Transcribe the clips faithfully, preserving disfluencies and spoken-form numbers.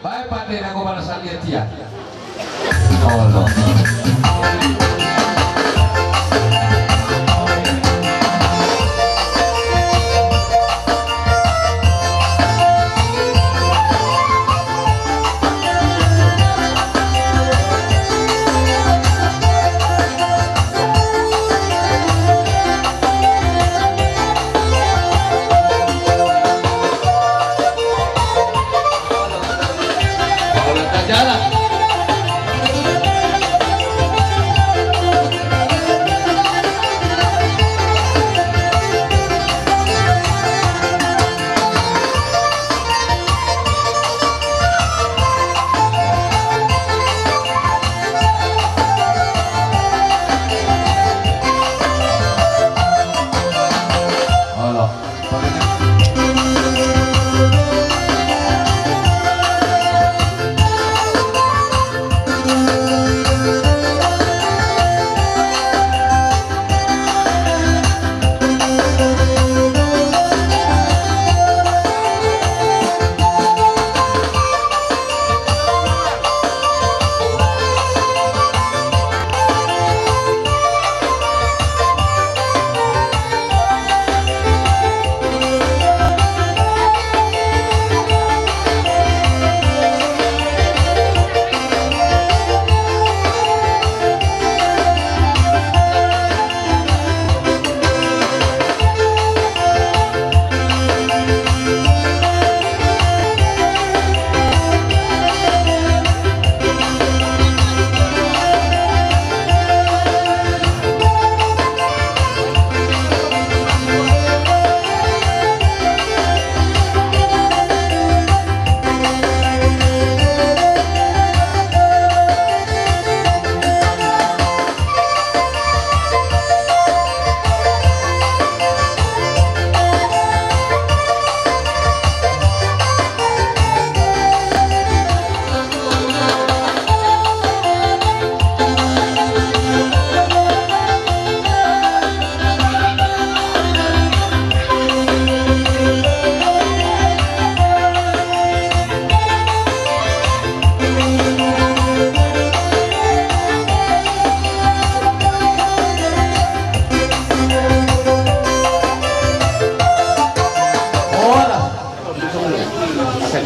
Baen pande na gomar sangkir tia. Olo.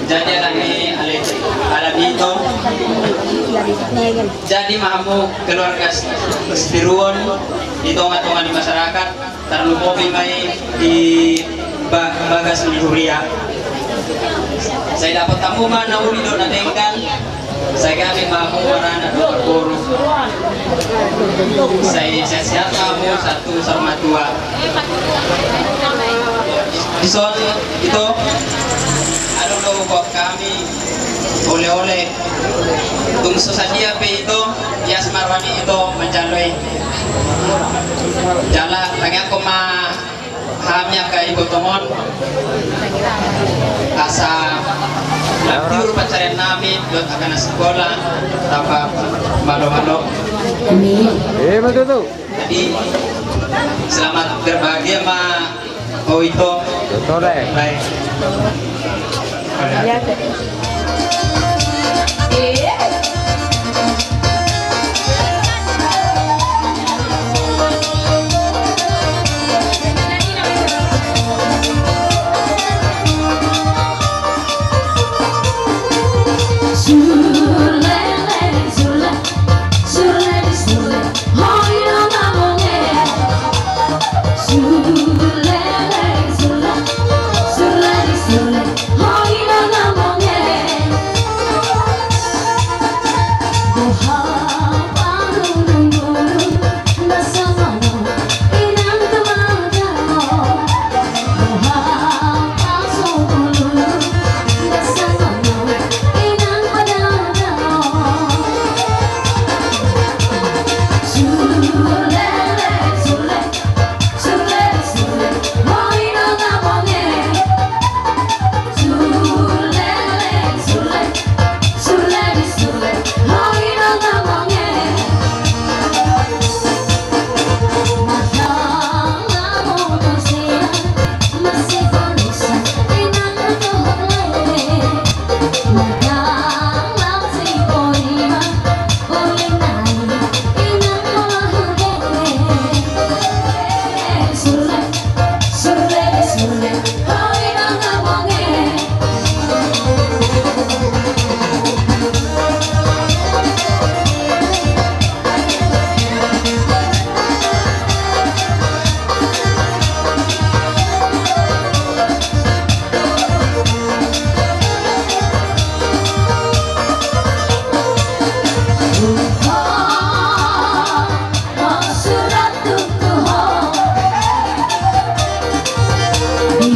Jadi alani, alani, alani i do. Jadi ma hamu keluarga Sitiruon di tonga-tonga ni masyarakat, tarlumobi ma i di ba-, bagas ni huria. Sai dapot hamu ma na uli dohot na denggan. Sai gabe ma hamu marana dohot marboru. Sai sehat-sehat ma hamu sahat tu saur matua. Dison ito, adong do huboan hami oleh-oleh. Tung so sadia pe ito, ias ma roha ni ito manjalo i. Jala tangiangkon ma hami angka ibotong on asa lam tiur pansarian nami dohot angka na sikola, tamba malo-malo. Amin. Ima tutu. Jadi selamat berbahagia ma ho ito. Betul, eh. Baik.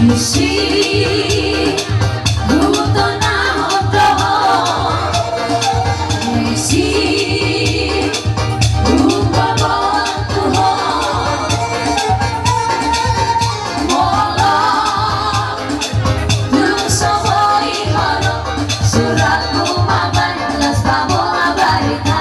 Isi, hutonahon do ho. Isi, hupaboa tu ho. Molo dung so boi ho do suratmu mambahen, las paboa barita.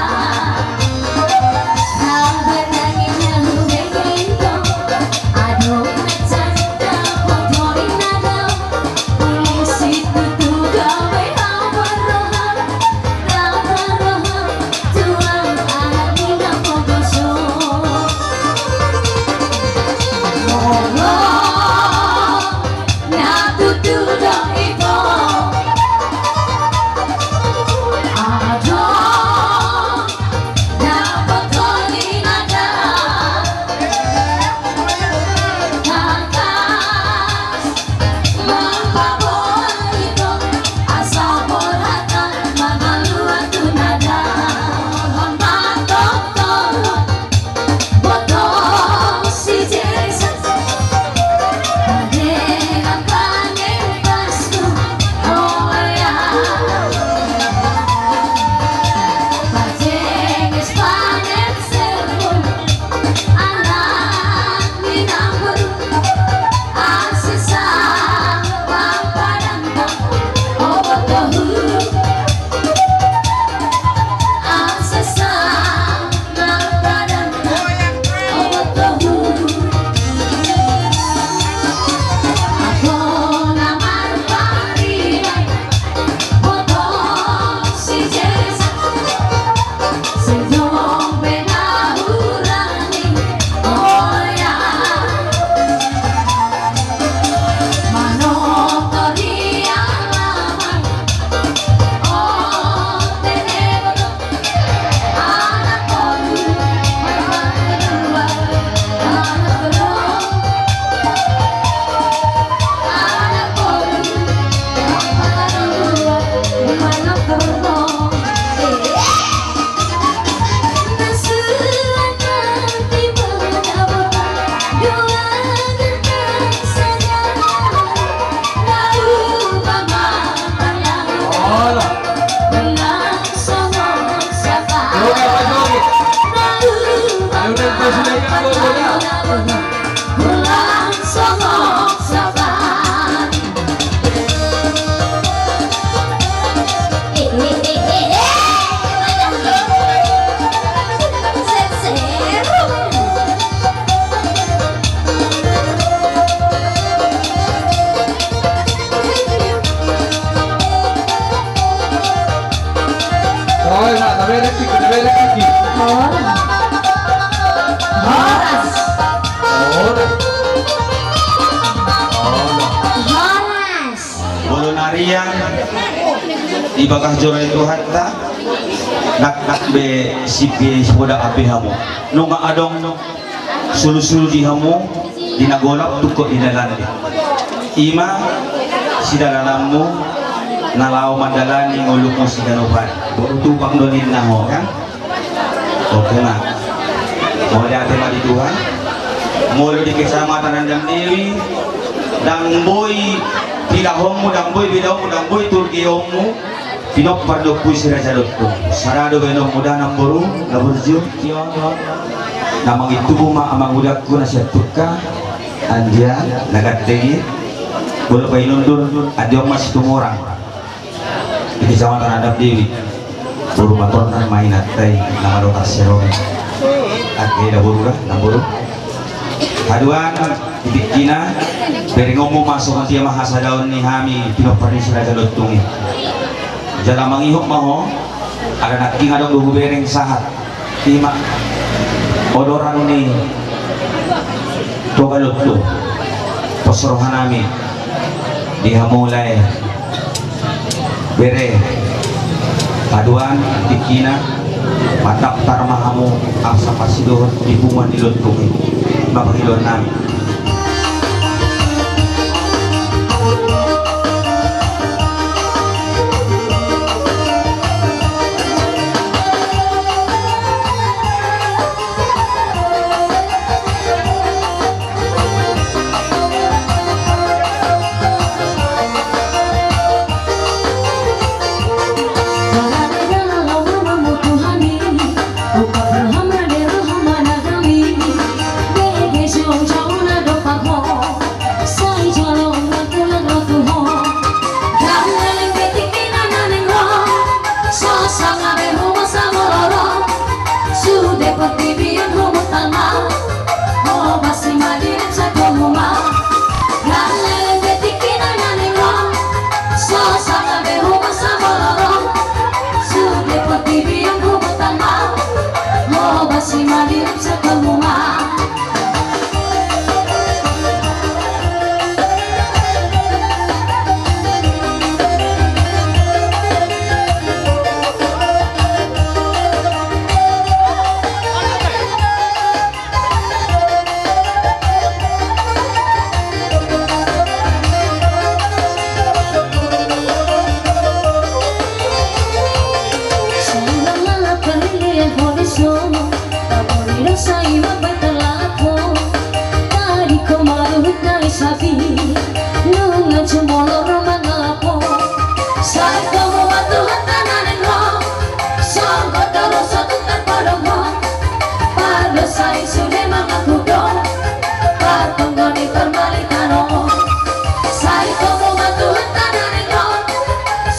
Oi, na, na berek tingki, na berek tingki. Horas. Horas. Horas. Horas. Molo na riang di bagas joro ni Tuhanta, naknak be sipi sipoda api hamu. Nunga adong sulusulu di hamu di na golap tungkot di dalan. Ima sidalalanmu na laho mandalani ngolungmu siganup ari. Boru Tumpang do ninna ho, kan? Oke ma. Mauliate ma di Tuhan. Molo di Kecamatan Andam Dewi, ndang boi pilahonmu, ndang boi bedaonmu, ndang boi turgeonmu. Pinompar ni ompu i Si Raja Lontung. Sada do baenonmu da, namboru, na burju. Na mangintubu ma amangudangku na sian Tungka. Andian na gandeng i. Molo painundun, andian ma Situmorang. Di Kecamatan Andam Dewi. Boru Matonang ma inanta i, na malo tarserong. Ate da boru da, namboru. Haduan, di tingkina, berengonmu ma songon dia ma hasadaon ni hami pinompar ni Si Raja Lontung i. Jala mangihut ma ho, ala nangkin adong do hubereng sahat. Ima odoran ni Toga Lontung. Pos roha nami di hamu lae. Bere, haduan, tingkina, mandaptar ma hamu asa parsidohot di punguan ni Lontung i. Ima pangidoan nami. Jumolo ro mangalap ho. Sai hamu ma Tuhanta na naeng ro. Songon na ro sahat tu tarpodom ho. Pardosa i sude mangaku do. Partonggo ni parmali tano. Sai hamu ma Tuhanta na naeng ro.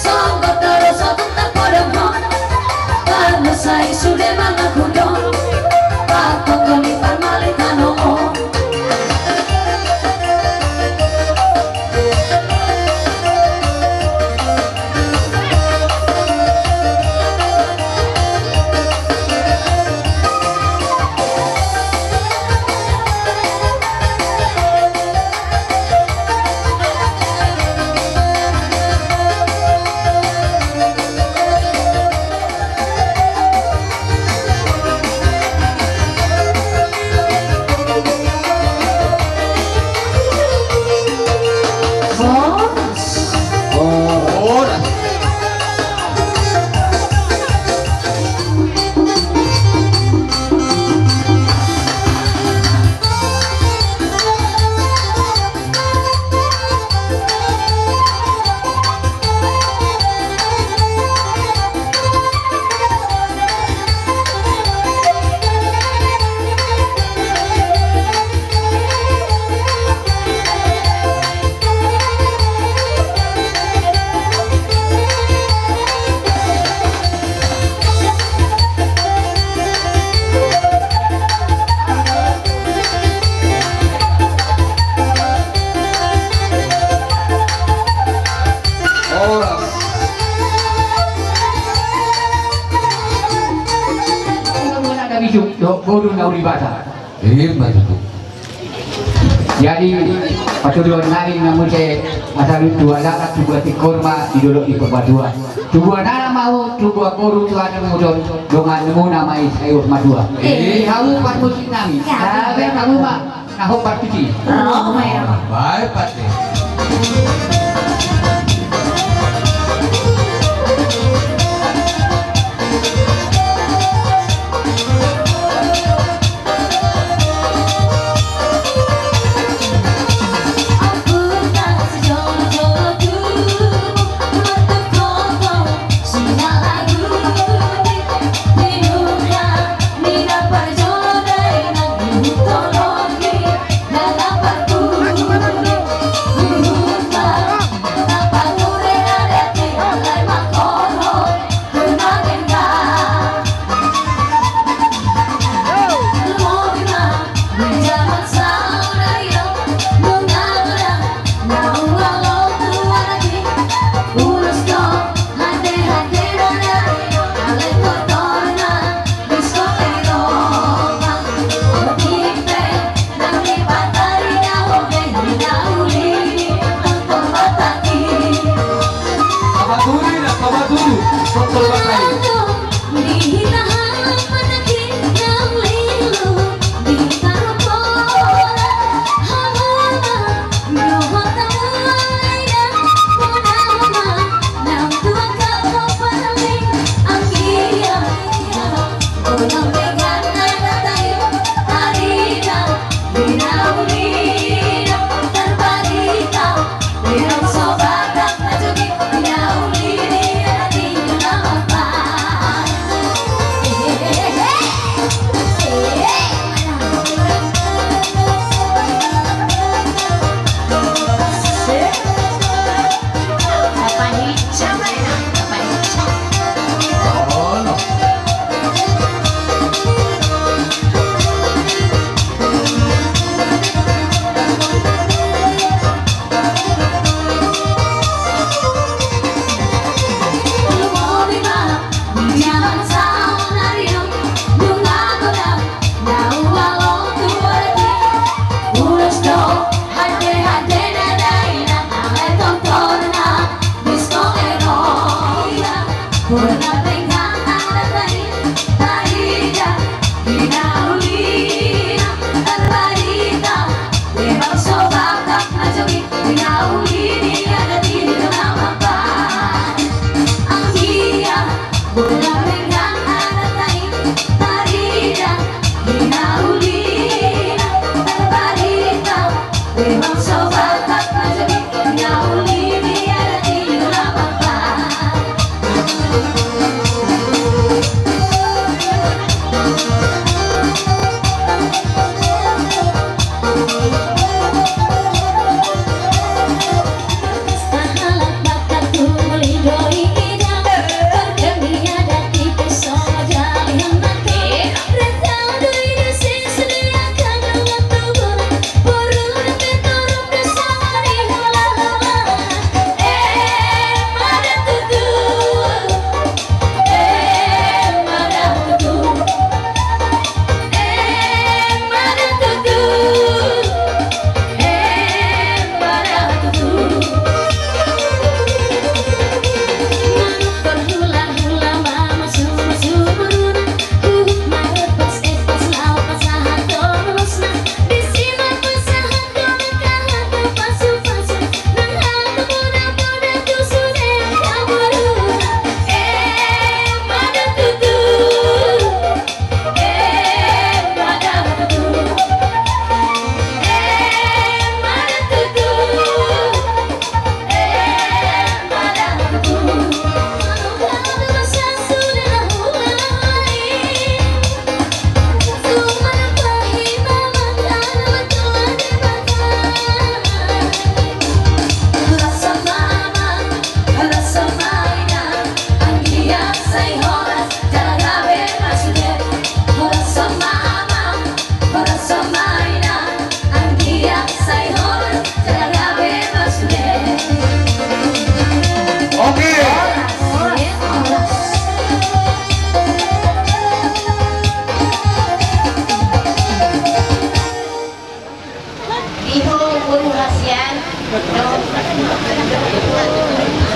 Songon na ro sahat tu tarpodom ho. Pardosa i sude mangaku do. Partonggo ni parmali tano. Horas. Boru na uli basa. Ima tutu. Jadi, patuduhon nami na muse, asa tu anak, tu buat ikor ma di dolok di Purbatua. Tubuan anak mau, tubuan boru tu anak mudon, dongan muna ma i sai urmatua. Eh. Di hau parmusik nami. Ya. Sabe kamu ma. Nah, hombar piti. Baik, Pak.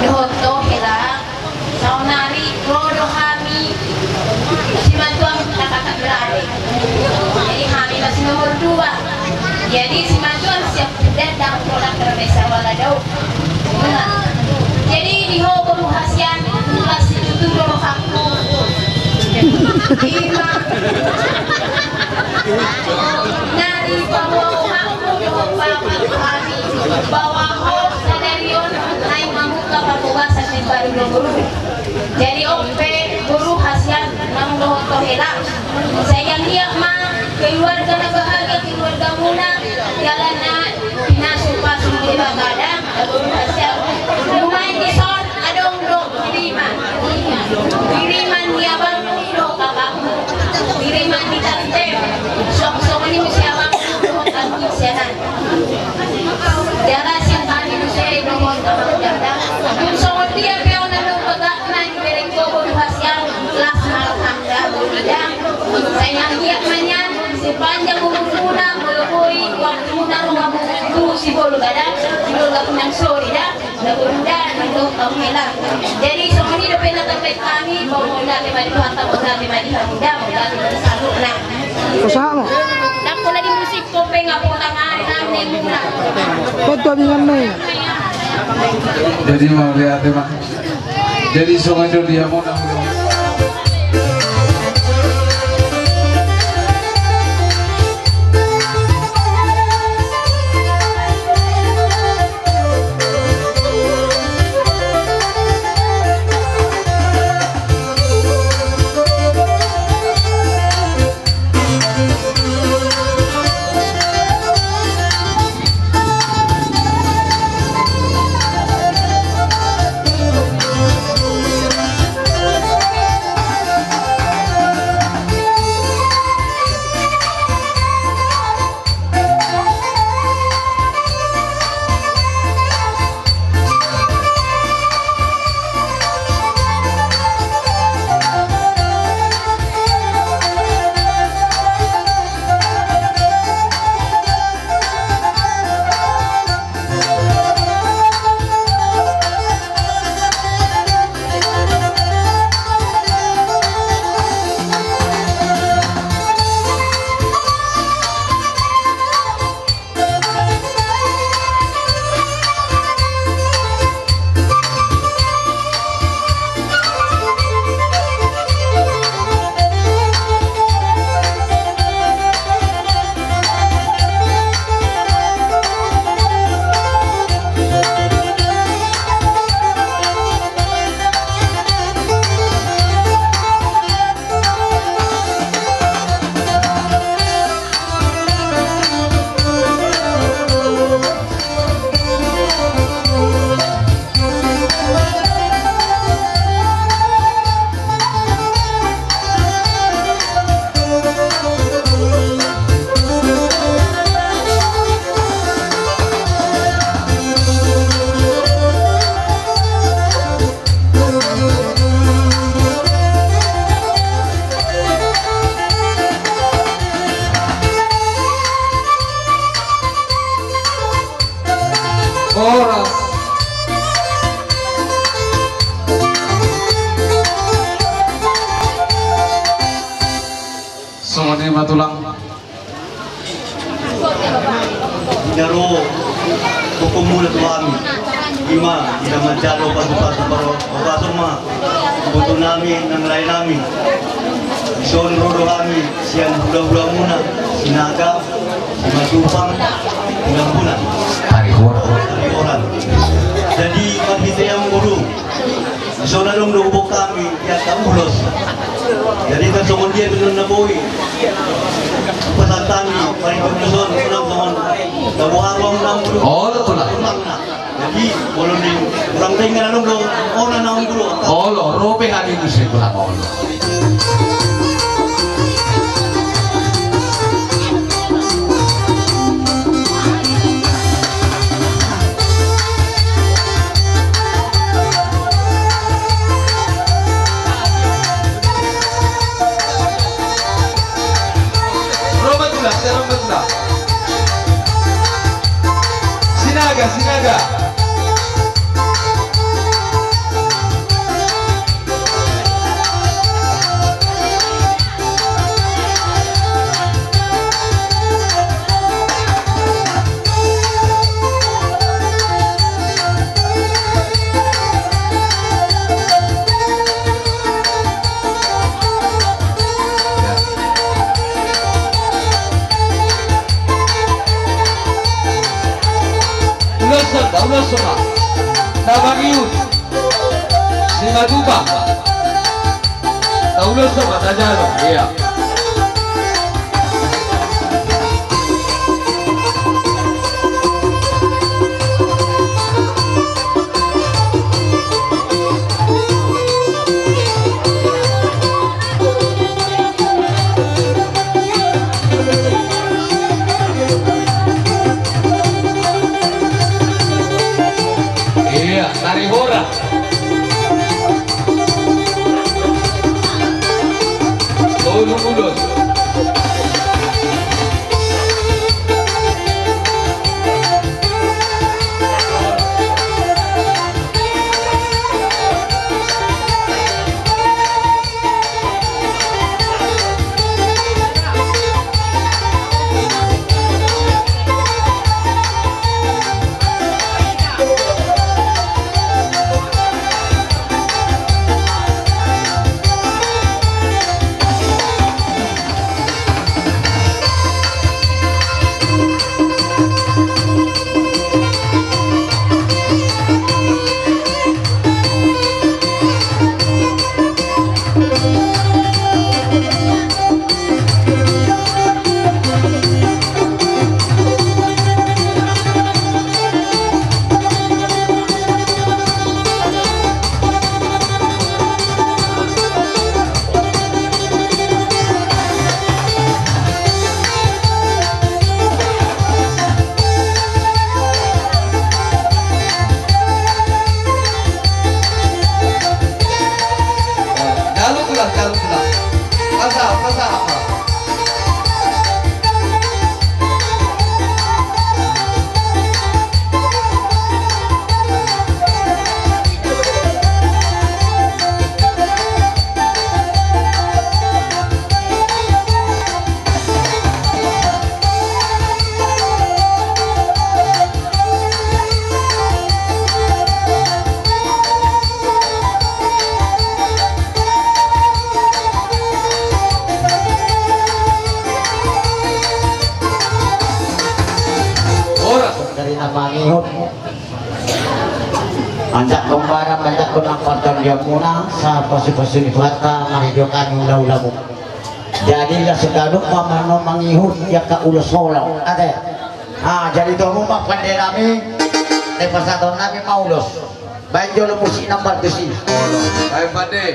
Dohot do hela, saonari ro do hami, simantuan kakak beradik. Jadi hami masih nomor dua. Jadi simantuan siap datang, produk terbesar wala dau. Jadi di ho boru hasian, kelas itu tu do rohangku. Ima. Nari bawa rohangku, bawa rohangku. Bawa ho sadari on naeng mambuka pambahasan yang baru dua puluh. Jadi on pe boru hasian nang dohot do hela. Sai anggiat ma keluarga na bahagia keluargamuna, jala na pinasupasu Debata da, boru hasian. Nuaeng dison adong do kiriman. Kiriman ni abangmu dohot kakakmu. Kiriman ni tantem. Suang songon i muse abangmu dohot kakakmu sian an. Jala sian hami muse dohot amang janda. Dung songon dia pe on adong bagak na dibereng ho boru hasian, las ma rohangga boru da. Sai anggiat ma nian sepanjang umurmuna, molo boi waktumuna ro hamu tu Sibolga da, Sibolga Pinang Sori da. Jadi songon i dope na tarbaen hami, mauliate ma di Tuhanta, mauliate ma di hamu da, mauliate ma di saluhutna. Usaha mo. Ndang pola di musik, kopeng apo tangan nang ni muna. Betul dengan ni. Jadi mauliate ma. Jadi songon i do dia muna. Horas. Songon i ma tulang. Jaro, hukumuna tu hami. Ima, ita manjalo pasu-pasu paro, pasu ma. Botonami nang laenami. Dison ro do hami, sian hula-hulamuna, Sinaga, Simatupang, Silambunan. Parihoran. Parihoran. Jadi, marhite amangboru. Dison adong do hubok hami, di angka ulos. Jadi, tarsongon dia pe na boi. Pasahat hami, paringkot dison, songon, songon. Taboha roham na amangboru. Olo, tulang. Jadi, molo ni, hurang denggan adong do, olo na amangboru. Olo, ro pe hami muse tu hamu olo. Ro ma tulang, ro ma tulang. Sinaga, Sinaga. Tauloshon ma. Na mangihut. Simatupa. Tauloshon ma, tajalo. Ia. Ia, tari hora. Tolu ulos. Jalo tulang, jalo tulang. Pasahat, pasahat, Pak. Horas. Dari na mangihut. Anjakkon bara, anjakkon na partondion muna, sahat pasupasu ni Tuhanta, marhite hami hula-hulamu. Jadi, las ganup ma manon mangihut, i angka ulos holong. Ate. Ah, jadi toho ma pande nami, dipasahaton nami ma ulos. Baen jolo musik na martusi. Baen pande.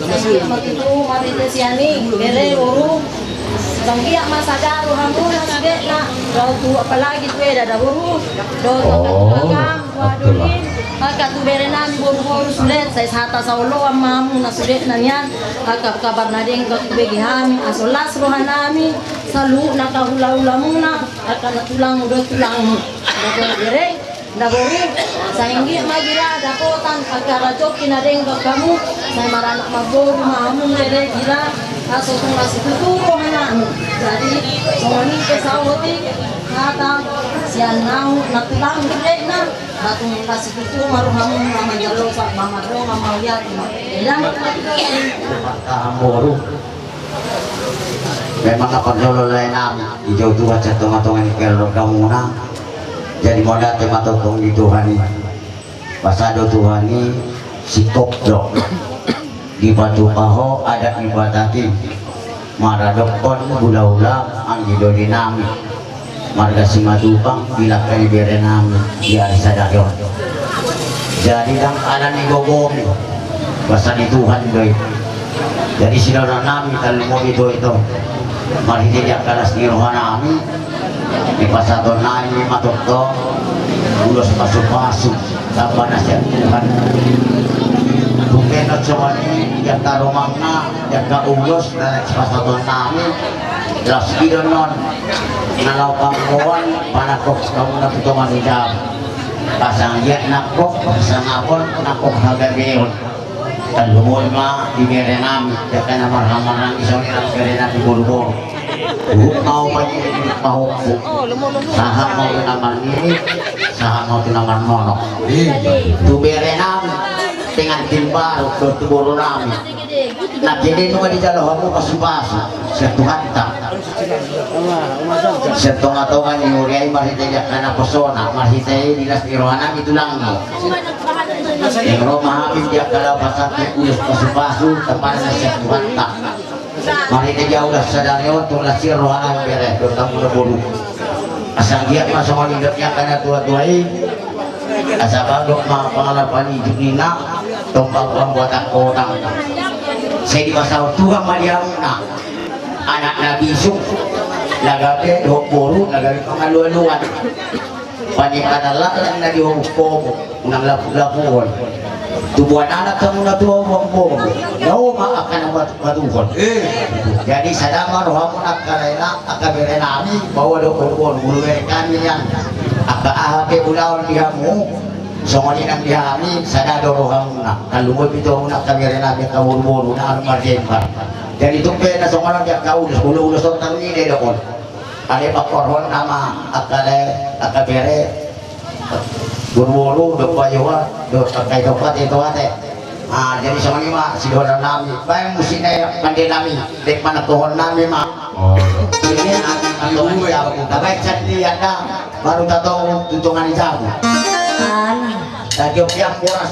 Sanggiat ma tutu marhite sian i, bere, boru. Sanggiat ma sada rohamuna sudena, dohot tu, apalagi tu eda da boru, dohot angka tu agam, tu adoli, angka tu bere nami boru-boru sude, sai sahata saoloan ma hamuna sudena nian, angka kabar na denggan hubege hami, asa las roha nami, saluhutna angka hula-hulamuna, angka na tulangmu dohot tulangmu. Bere, na boru, sanggiat ma gira dapotan angka rajoki na denggan hamu, sai maranak marboru ma hamu, bere, gira, asa tung las situtu roha nami. Jadi songon i pe saotik hata sian ahu na tulang, bere, na, ba tung las situtu ma rohamu na manjalo, sa, ba mardongan mauliate ma. Ilang. Tahan boru. Memang na parjolo, lae nami, dijou Tuhan sian tonga-tonga ni keluargamuna. Jadi mauliate ma tongtong di Tuhan i. Pasado Tuhan i singkop do. Dipatupa ho adat ni Batak i maradophon hula-hula anggi doli nami. Marga Simatupang, di langka ni bere nami di ari sadari on. Jadi ndang ala ni gogomi, basa ni Tuhan do i. Jadi sidohonon nami, tarlumobi do i, ito, marhite di angka las ni roha nami, dipasahaton nami ma tongtong ulos pasu-pasu, tamba na sian Tuhan. Tung pe songon i di angka romangna, di angka ulos na naeng sipasahaton nami, laos i do annon na laho panggoan, panangkok hamuna tu tonga ni jabu. Pasanggiat nangkok, pasangapon nangkok, hagabeon. Tarlumobi ma di bere nami, di angka na marhahamaranggi, songon i nang bere nami boru-boru. Uhum ma ho pangiring, uhum ma ho pahompu. Sahat ma ho tu na marnini, sahat ma ho tu na marnono. Tu bere nami pengantin baru, tu boru nami. Nangkin i nunga dijalo hamu pasu-pasu sian Tuhanta. Sian tonga-tonga ni huria i, marhite di angka naposona, marhite i di las ni roha nami tulangmu. Naeng ro ma hami di angka laho pasahat ulos pasu-pasu, tamba na sian Tuhanta. Marhite di ulos sadari on, tung las i roha nami, bere, dohot hamu na boru. Asa anggiat ma songon nidok ni angka na tua-tua i, asa bagot ma pangalapan ijuk ninna, tombak pambuatan godang. Sai dipasaut Tuhan ma di hamuna anak na bisuk, na gabe, dohot boru na gabe pangalualuan. Paningkatan laklak na di hobuk-hobuk, unang lapu-lapuhon. Tubuan anak hamu na tua, boru-boru, dao ma angka na matu-, matuhon. Jadi sada ma rohamuna angka lae nami, angka bere nami, bahwa do boru-boru, molo bere hami nian, angka aha pe ulaon di hamu, songon i nang di hami, sada do rohamuna. Tarlumobi tu hamuna angka bere nami, angka boru-boru na marjembar. Jadi tung pe na songon on di angka ulos, ulos-ulos on tarlumobi do on. Ale pangkorhon nama angka lae, angka bere, boru-boru, dohot pajoha, dohot angka ito pate, ito pate. Ah, jadi songon i ma sidohonon nami, baen muse na pande nami, baen panangkokhon nami ma. Oh. Jadi, ah, tabaen sandiri anda, baru tatonggo tu tonga ni jabu. An. Tadi oke, boras.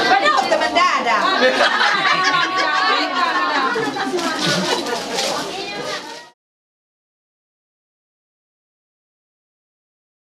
Padahal teman dada.